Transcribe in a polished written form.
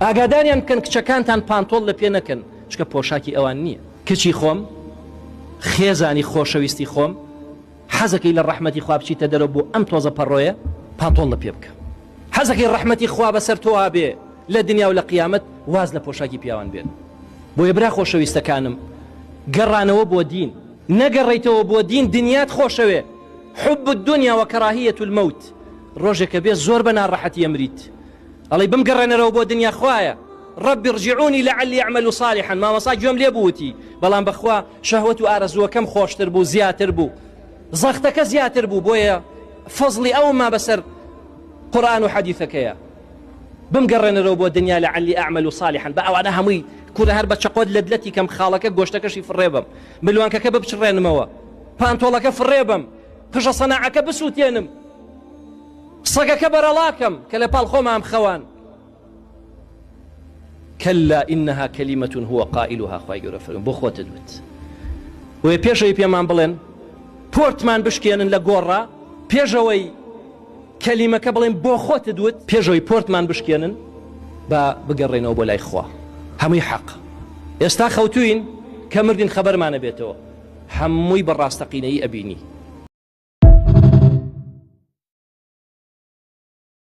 ئاگاداریان بکەن کچەکانتان پانتۆڵ لە پێ نەکەن چکە پۆشاکی ئەوان نییە. کچی خۆم، خێزانی خۆشەویستی خۆم، حەزەکەی لە ڕەحمەتی خوا بچیتە دەرەوە بۆ ئەم تۆزە پەڕۆیە پانتۆڵ لە پێ بکە. حەزەکەی ڕەحمەتی خوا بەسەر تۆا بێ لە دنیا و لە قیامەت واز لە پۆشاکی پیاوان بێنە. بۆیە برا خۆشەویستەکانم گەڕانەوە بۆ دین نەگەڕێیتەوە بۆ دین دنیات خۆشەوێ حب الدنیا وکراهیە الموت ڕۆژێکە بێ زۆر بە ناڕەحەتی ئەمریت ئەڵێی بمگەڕێنەرەوە بۆ دنیا خوایە رب ارجعونی لعلی اعمل صالحا مامۆستا گوێم لێ بوو وتی بەڵام بەخوا شەهوەت و ئارەزووەکەم خۆشتر بوو زیاتر بوو زەختەکە زیاتر بوو بۆیە فەزڵی ئەوم ما بەسەر قورئان و حەدیثەکەیە بمگەڕێنەرەوە بۆ دنیا لعلی اعمل صالحا بە ئەوانە هەمووی کورە هەر بە چەقۆت لەت لەتی کەم خاڵەکە گۆشتەکەشی فڕێ بەم ملوانکەکە بپچڕێنمەوە پانتۆڵەکە فڕێ بەم قژە سەناعەکە بسووتێنم سەگەکە بەرەڵاکەم کە لە پاڵ خۆمام خەوان کلا انها کلمە هو قائلها خوای گەورە فەرمووی بۆ خۆتت وت بۆیە پێشەوەی پێمان بڵێن پۆرتمان بشکێنن لە گۆڕا پێشەوەی کەلیمەکە بڵێن بۆ خۆتت وت پێشەوەی پۆرتمان بشکێنن با بگەڕێنەوە بۆ لای خوا هەمووی حەق ئێستا خەوتوین کە مردین خەبەرمانە بێتەوە هەمووی بە ڕاستەقینەیی ئەبینی.